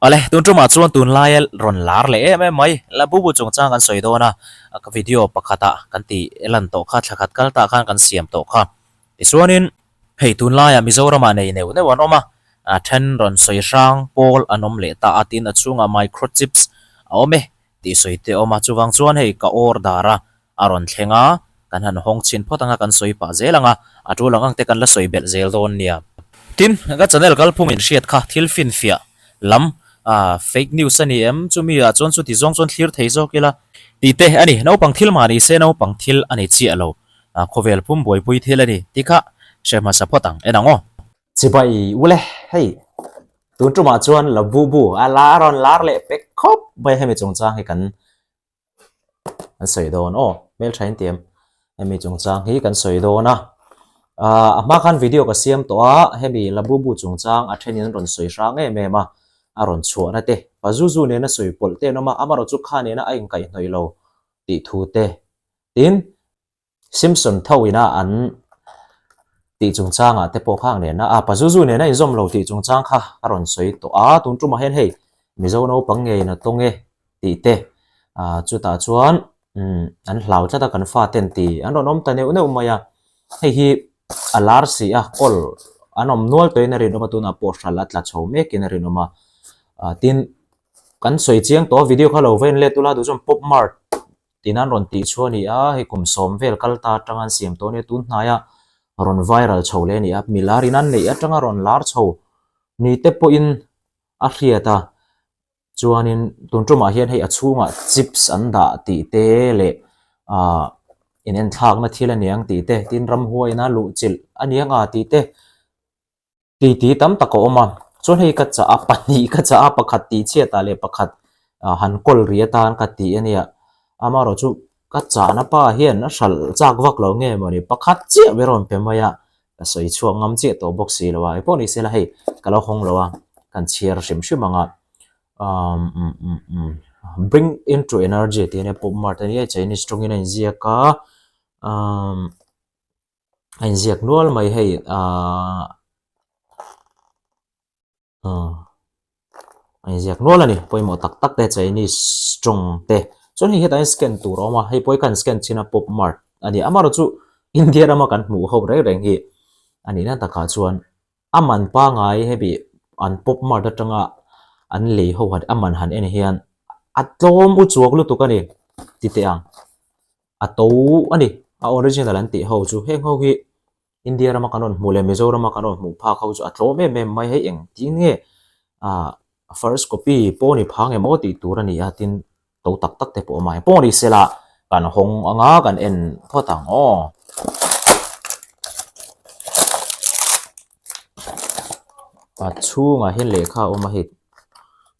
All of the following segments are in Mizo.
Awle, tun tumah chuan tunlaia rawn lar leh em em mai, Labubu chungchang kan sawi dawn a, ka video pakhatah kan tih lan tawh kha, thla khat kal tah khan kan siam tawh kha. Tichuanin, hei tunlaiah Mizoramah nei neuh neuh an awm a, a then rawn sawi hrang pawl an awm leh ta a, tin a chhungah microchips a awm e tih sawi te a awm a, chuvang chuan hei ka order a, a rawn thleng a, kan han hawng chhin phawt ang a, kan sawi pah zel ang a, a tul ang ang te kan la sawi belh zel dawn nia. Tin, ka channel kalphung in hriat kha thil finfiah lam ah fake news a ni em? Chumi ah chuan chuti zawng chuan thlir thei zawk ila tih te a ni. Naupang thil mah ni se naupang thil a ni chiah lo, khawvel pum buaipui thil a ni tih kha hre hmasa phawt ang en ang aw. Chibai ule, hei tun tumah chuan Labubu a la rawn lar leh pek khawp mai hemi chungchang hi kan An sawi dawn aw hmeltha in tiam hemi chungchang hi kan sawi dawn a ah a hma khan video ka siam tawh a hemi labubu chungchang a then in an rawn sawi hrang em em a a rawn chhuahna te pazuzu nena sawi pawlh te an awm a amaherawh chu kha nena a inkaihhnawih lo tih thu te tin Simpson tho ina an tih chungchangah te pawh khang nena a Pazuzu nena inzawm lo tih chungchang kha a rawn sawi tawh a, tun tumah hian hei Mizo naupang ngeiin a tawng e tih te ah chutah chuan umm an hlau tlat a kan faten tih an rawn awm ta neuh neuh mai a, hei hi a lar si a kawl an awm nual tawhin a rinawm a tunah pawh hralh a tla chho mekin a rinawm a, ah tin kan sawi chiang tawh a video kha lo va en let ula duh chuan pop mart Tin an rawn tih chu a ni a, hei kum sawm vel kal ta atanga an siam tawh a nia, tun hnaia rawn viral chho leh a ni a, mi lar in an neih atanga rawn lar chho ni te pawhin a hriat a, chuanin tun tumah hian hei a chhungah chips an dah tih te leh ah in enthlakna thil a niang tih te, tin ramhuaiin a luhchilh a niang a tih te. Titi tam tak a awm a, chuan hei ka chah a, pahnih ka chah a, pakhat tih chhiatah leh pakhat han kawl ri atan ka ti a nia. Amaherawh chu ka chahna pa hian a hralh chak vak lo nge mawni, pakhat chiah ber a rawn pe mai a, ka sawi chhuak ngam chiah tawh bawk si lo a, engpawh ni sela hei ka lo hawng lo a, kan chhiar hrim hrim ang a. Umm bring into energy tih a nia, pop mart a nia, Chinese tawngin a inziak a, umm. A inziak nual mai hei ahh aw a inziak nual a ni pawimawh tak tak te Chinese tawng te chuan hei hetah hian scan tur a awm a hei pawh hi khan scan chhin a pop mart a ni a amaherawhchu India rama kan hmuh ho reng reng hi a nihna takah chuan a man pangai hemi an pop mart atanga an lei ho han a man han en hian a tlawm u chuak lutuk a ni ti teh ang. A to a ni. A original an tih ho chu heng ho hi India rama kan rawn hmuh leh Mizorama kan rawn hmuh phak ho chu a tlawm em em mai. Hei engtin nge ah first copy pawh ni phang em aw tih tur a ni a tin to tak tak te pawh a awm a. Engpawh ni sela kan hawng anga kan en phawt ang aw. A chhungah hian lehkha a awm a hei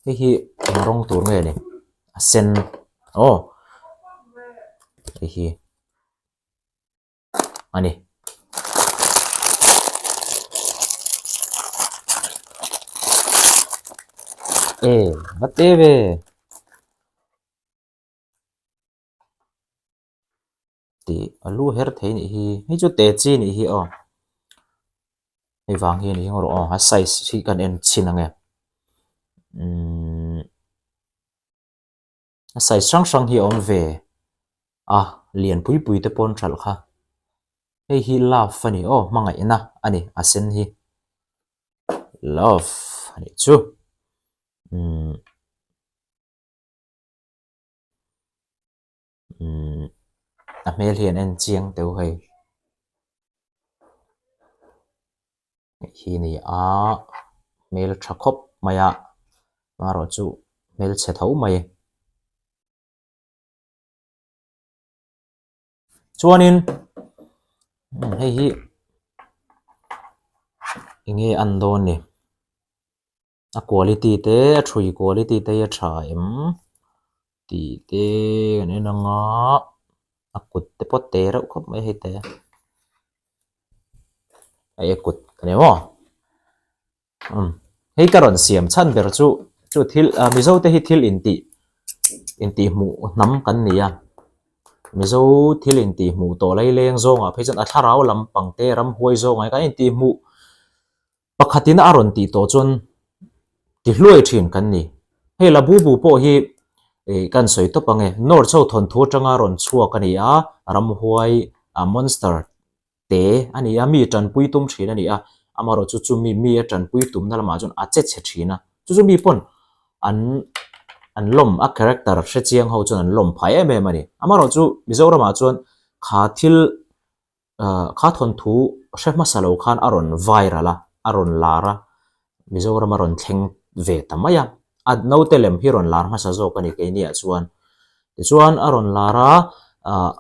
hei hi eng rawng tur nge ni? A sen aw hei hi a ni. E va te ve. Tih a lu her thei nih hi hei chu te chi nih hi aw hei vang hi a ni rawh aw a size hi kan en chhin ang e umm a size hrang hrang hi a awm ve a lian pui pui te pawn hralh kha hei hi love a ni aw hmangaihna a ni a sen hi love a nih chu umm. Umm a hmel hi an en chiang deuh hei hi ni a hmel tha khawp mai a amaherawh chu hmel chhe tho mai chuanin hei hi eng nge an dawn ni. A quality te a thui quality te hi a tha em tih te kan en ang a a kut te pawh te reuh khawp mai hei te hei a kut a ni maw umm hei ka rawn siam chhan ber chu chu thil ah mizo te hi thil intih intih hmuh hnam kan ni a mizo thil intih hmuh tawh laileng zawngah phei chuan a thlarau lampang te ramhuai zawngah hian kan intih hmuh. Pakhatin a rawn tih tawh chuan Ti hluai thin kan ni. Hei Labubu pawh hi ih kan sawi tawp ang e. North ho thawnthu atanga rawn chhuak a ni a, ramhuai a monster te a ni a, mi tanpui tum thin a ni a, amaherawh chu chumi mi a tanpui tumna lamah chuan a che chhe thin a, chu chu mi pawn an an lawm a character hre chiang ho chuan an lawm phai em em a ni. Amaherawh chu Mizoramah chuan kha thil Kha thawnthu hre hmasa lo khan a rawn viral a, a rawn lar a, Mizoram a rawn thleng ve ta mai a. A naute lem hi rawn lar hmasa zawk a ni keiniah chuan. Tichuan a rawn lar a, ah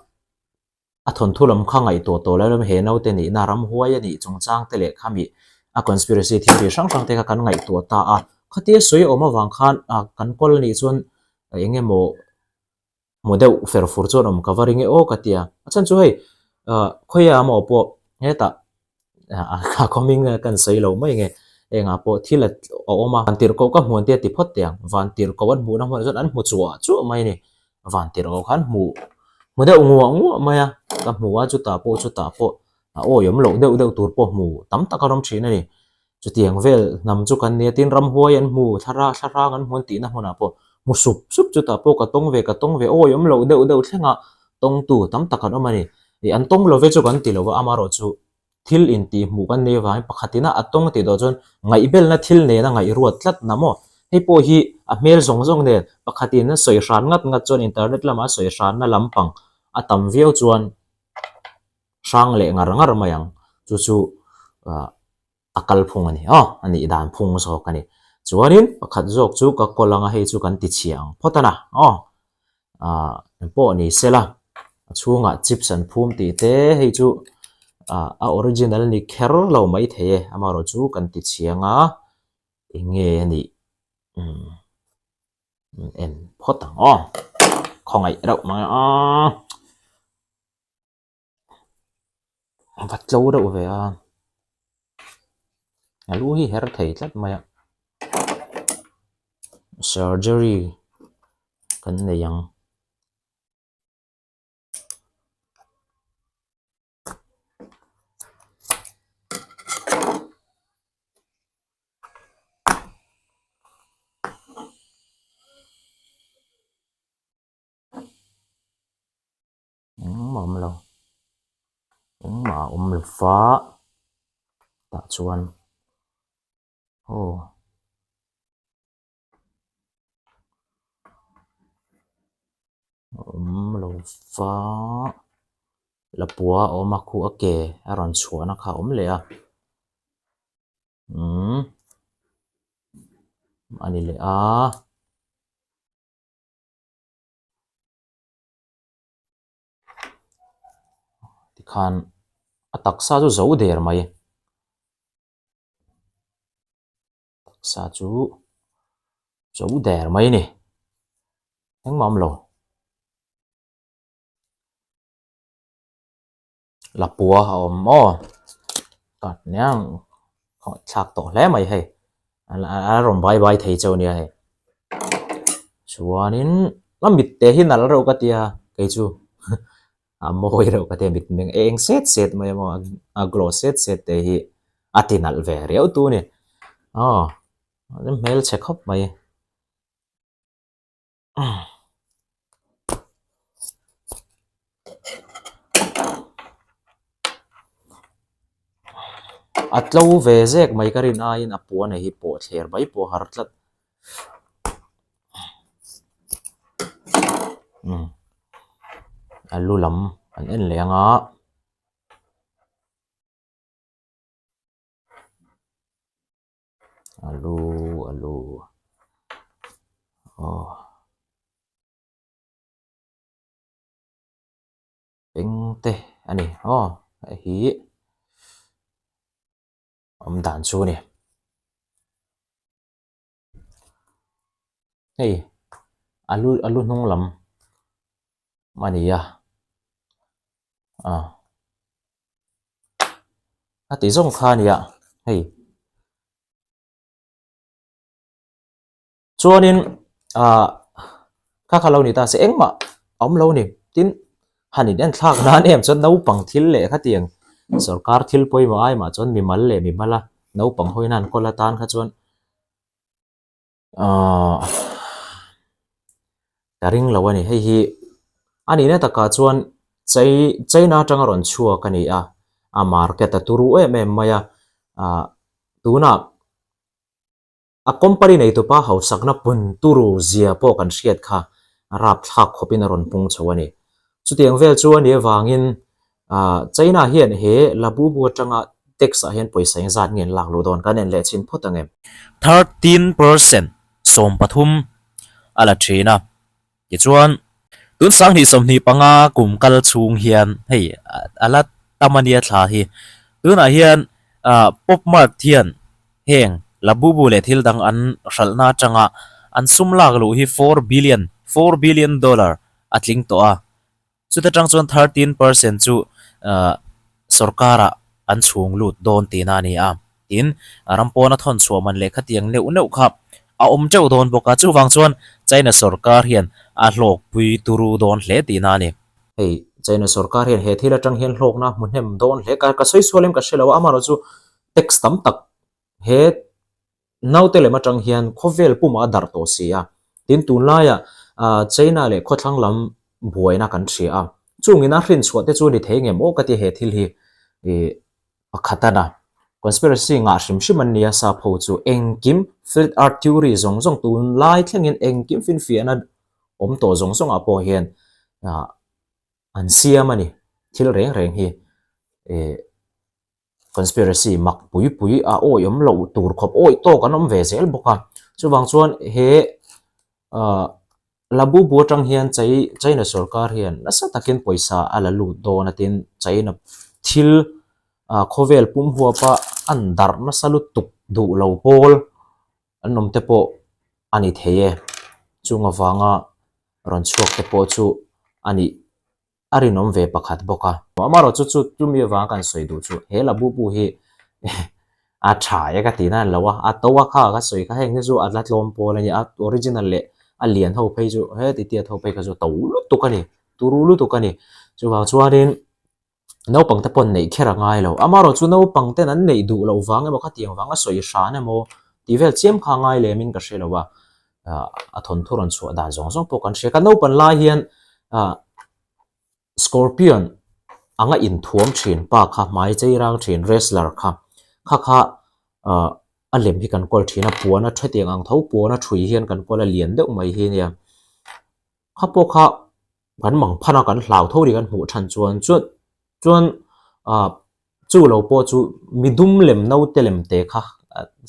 a thawnthu lam kha ngaihtuah tawh lo lam he naute nihna ramhuai a nih chungchang te leh khami a conspiracy theory hrang hrang te kha kan ngaihtuah ta a. Khatia sawi awm avang khan ah kan kawl anih chuan eng emaw Hmu deuh fer fur chuan awm ka va ring e aw ka ti a, a chhan chu hei ah khawiah amaw pawh hetah ah ka hming kan sawi lo mai nge engah pawh thil a awm a, van tirhkoh ka hmuan te a ti phawt teh ang, van tirhkoh an hmuhna hmunah chuan an hmu chuah chuah mai a ni, van tirhkoh kha an hmu hmu deuh nguah nguah mai a, ka hmu a chutah pawh chutah pawh a awiawm loh deuh deuh tur pawh hmu tam tak a rawm thin a ni. Chutiang vel hnam chu kan nia tin ramhuai an hmu thlara thlarang an hmu an tihna hmunah pawh hmu sup sup chutah pawh ka tawng ve ka tawng ve awi awm loh deuh deuh thlenga tawngtu tam tak an awm a ni. Ih an tawng lo ve chu kan ti lo va amaherawh chu thil intih hmuh kan nei avangin pakhatina a tawng tih tawh chuan ngaihbelna thil nena ngaihruat tlat na maw? Hei pawh hi a hmel zawng zawng nen pakhatin a sawi hran ngat ngat chuan internet lama a sawi hranna lampang a tam viau chuan hrang leh ngar ngar mai ang chu chu ah a kal phung a ni aw a nih dan phung zawk a ni chuanin pakhat zawk chu ka kawl anga hei chu kan ti chhia ang phawt a na aw ah pawh ni sela a chhungah chips an phum tih te hei chu ah a original ni kher lo mai thei e amaherawh chu kan ti chhia anga eng nge a nih umm en phawt ang aw khawngaih reuh mang aw. A va tlo deuh ve a a lu hi her thei tlat mai a surgery kan nei ang. Engmah a awm lo engmah a awm lo va tah chuan aw a awm lo va lapua a awm a khu a ke a rawn chhuahna kha a awm leh a umm a ni leh a. Tikhan a taksa chu zo der mai taksa chu zo der mai a ni engmah a awm lo. Lapua a awm maw ka nia thlak tawh hle mai hei a rawn bai bai thei chauh ania hei chuanin a mit te hi nalh reuh ka tia kei chu a mawi reuh ka tia mit meng eng set set mai a maw a glow set set te hi a ti nalh ve riau tu a ni aw hmelchhe khawp mai. A tlo ve zek mai ka rin aiin a puan hi pawh thler mai pawh a har tlat umm a lu lam an en leh ang a. Alu alu aw eng te a ni aw hei hi awm dan chu a ni hei alu alu hnung lam a ni a ah a ti zawng kha a nia hei chuanin ah kha kha lo ni ta se engmah a awm lo a ni tin han in en thlak nan em chuan naupang thil leh khatiang sorkar thil pawimawh ai mah chuan mimal leh mimala naupang hawi nan kawl atan kha chuan. Ahh ka ring lo a ni hei hi a nihna takah chuan chei China atanga rawn chhuak a ni a a market a turu em em mai a ah tunah a company neitupa hausakna pun turu zia pawh kan hriat kha a rapthlak khawpin a rawn pung chho a ni. Chutiang vel chu a nih avangin ah China hian he Labubu atanga tax ah hian pawisa engzat nge an lak luh dawn kan en leh chhin phawt ang em? 13% 13 a la thin a, tichuan tun 2025 kum kal chhung hian hei a la tam a nia thla hi tunah hian ah Pop Mart hian heng Labubu leh thil dang an hralhna atanga an sum lak luh hi four billion, four billion dollar, a tling tawh a, chuta tang chuan 13% chu ahh sorkarah an chhung lut dawn tihna a ni a, tin ram pawna thawn chhuah man leh khatiang neuh neuh kha a awm teuh dawn bawk a, chuvang chuan China sorkar hian a hlawkpui turu dawn hle tihna a ni. Hei China sorkar hian he thil atang hian hlawkna hmu hnem dawn hle, ka sawi sual em ka hre lo a, amaherawhchu tax tam tak he Naute lem atang hian khawvel pumah a darh tawh si a, tin tunlaiah China leh khawthlang lam buaina kan hria a, chungin a hrin chhuah te chu ni thei ngem aw ka ti he thil hi pakhat a na. Conspiracy ngah hrim hrim an nia sap ho chu engkim flat earth theory zawng zawng tunlai thlengin engkim finfiahna awm tawh zawng zawngah pawh hian an siam a ni thil reng reng hi. Conspiracy mak pui pui a awi awm loh tur khawp awi tawk an awm ve zel bawk a. Chuvang chuan he ah Labubu atang hian chai China sorkar hian nasa takin pawisa a la lut dawn a tin China thil ah khawvel pum huapa an darh nasa lutuk duh lo pawl an awm te pawh a ni thei e. Chung avanga rawn chhuak te pawh chu a nih. a rinawm ve pakhat bawk a. Amaherawh chu chu chumi avanga kan sawi duh chu he Labubu hi a tha e ka tihna a ni lo a, a to a kha ka sawi kha heng hi chu a la tlawm pawl a ni a, original leh a lian ho phei chu heti tiat ho phei kha chu to lutuk a ni, turu lutuk a ni. Chuvang chuanin naupang te pawh neih kher a ngai lo, amaherawh chu naupang ten an neih duh loh vang emaw khatiang vanga sawi hran emaw tih vel chiam kha a ngai lemin ka hre lo a, a thawnthu rawn chhuah dan zawng zawng pawh kan hria. Kan naupan lai hian ah Scorpion anga inthuam thin pa kha hmai chei rang thin wrestler kha kha kha ah a lem hi kan kawl thin a puan a thetiang ang tho puan a thui hian kan kawl a lian deuh mai hi nia kha pawh kha kan mang phan a kan hlau tho ri kan hmuh than chuan chuan chuan ah chu lo pawh chu midum lem naute lem te kha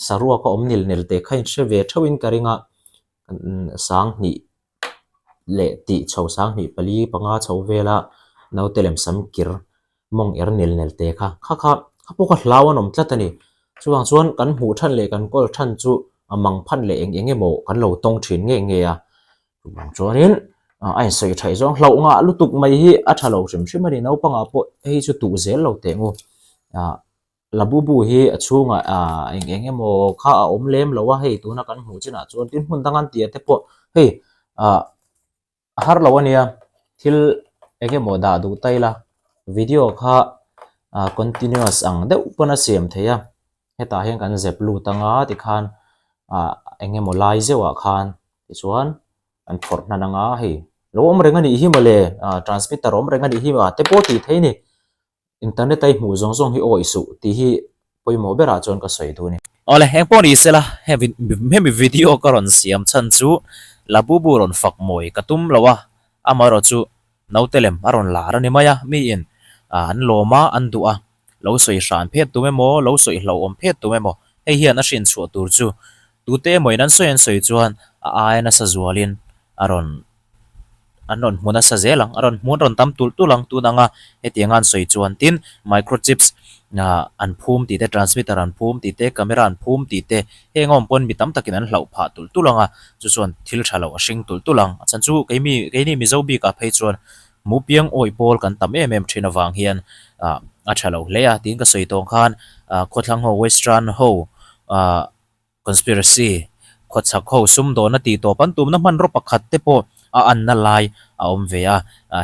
saruak a awm nil nel te kha in hre ve theuh in ka ring a 2000 leh tih chho 2004 5 chho vela naute lem sam kir mawng er nel nel te kha kha kha kha pawh kha hlau an awm tlat a ni chuvang chuan kan hmuh than leh kan kawl than chu a mang phan leh eng eng emaw kan lo tawng thin nge nge a chuvang chuanin a insawi thaih zawng hlauh ngah lutuk mai hi a tha lo hrim hrim a ni naupangah pawh hei chu tuh zel lo teh ngu ah Labubu hi a chhungah ah eng eng emaw kha a awm lem lo a hei tuna kan hmuh chinah chuan tin hmun dang an tih ah te pawh hei ah a har lo a nia thil eng emaw dah duh ta ila video kha ah continuous ang deuh pawn a siam thei a hetah hian kan zep lut anga tikhan ah eng emaw lai zeuh ah khan tichuan an phawrh hnan anga hei lo awm reng a nih hi mawle ah transmitter awm reng a nih hi ah te pawh tih theih a ni. Internet a i hmuh zawng zawng hi awi suh tih hi pawimawh berah chuan ka sawi duh a ni. Awle, eng pawh ni sela, hemi video ka rawn siam chhan chu Labubu rawn fak mawi ka tum lo a, amaherawh chu naute lem a rawn lar a ni mai a, miin an lawm a, an duh a, lo sawi hran phet tum emaw, lo sawi hlauhawm phet tum emaw, hei hian a hrin chhuah tur chu tute emawin an sawi an sawi chuan a aia nasa zualin a rawn an rawn hmu nasa zel ang a rawn hmu an rawn tam tulh tulh ang tun anga hetianga an sawi chuan tin microchips ah an phum tih te transmitter an phum tih te camera an phum tih te heng awm pawn mi tam takin an hlauh phah tulh tulh ang a chu chuan thil tha loh a hring tulh tulh ang a chhan chu keimi keini mizo bikah phei chuan mu piang awih pawl kan tam em em thin avang hian ah a tha lo hle a tiin ka sawi tawng khan ah khawthlang ho western ho ah. Conspiracy, khawchhak ho sumdawn a tih tawp an tumna hmanraw pakhat te pawh a anna lai a awm ve a,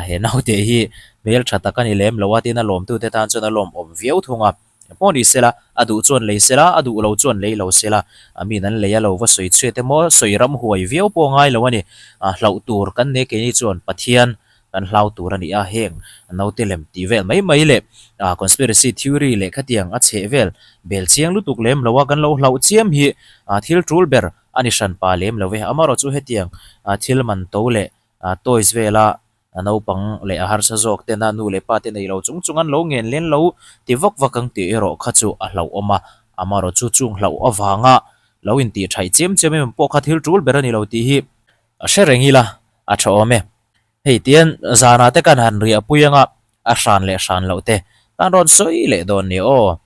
he naute hi hmeltha tak a ni lem lo a, tin a lawmtute tan chuan a lawmawm viau thung a. Pawh ni sela, a duh chuan lei sela, a duh lo chuan lei lo sela, a min an lei a lo va sawi chhuat emaw, sawi ram huai viau pawh ngai lo a ni. Hlauh tur kan nei keini chuan Pathian kan hlau tur a ni a, heng naute lem tih vel mai mai leh conspiracy theory leh khatiang a chheh vel bel chiang lutuk lem lo a kan lo hlauh chiam hi thil tul ber a ni hran pa lem lo e. Amaherawh chu hetiang thil man to leh toys vela naupang leh a harsa zawk tena nu leh pa te nei lo chung chung an lo ngen len lo ti vak vak ang tih erawh kha chu a hlauhawm a. Amaherawh chu chung hlauh avanga lo intih thaih chiam chiam em pawh kha thil tul ber a ni lo tih hi a hre reng ila a tha awm e. Hei tian zanah te kan han riahpui anga a hran leh hran loh te kan rawn sawi leh dawn nia aw.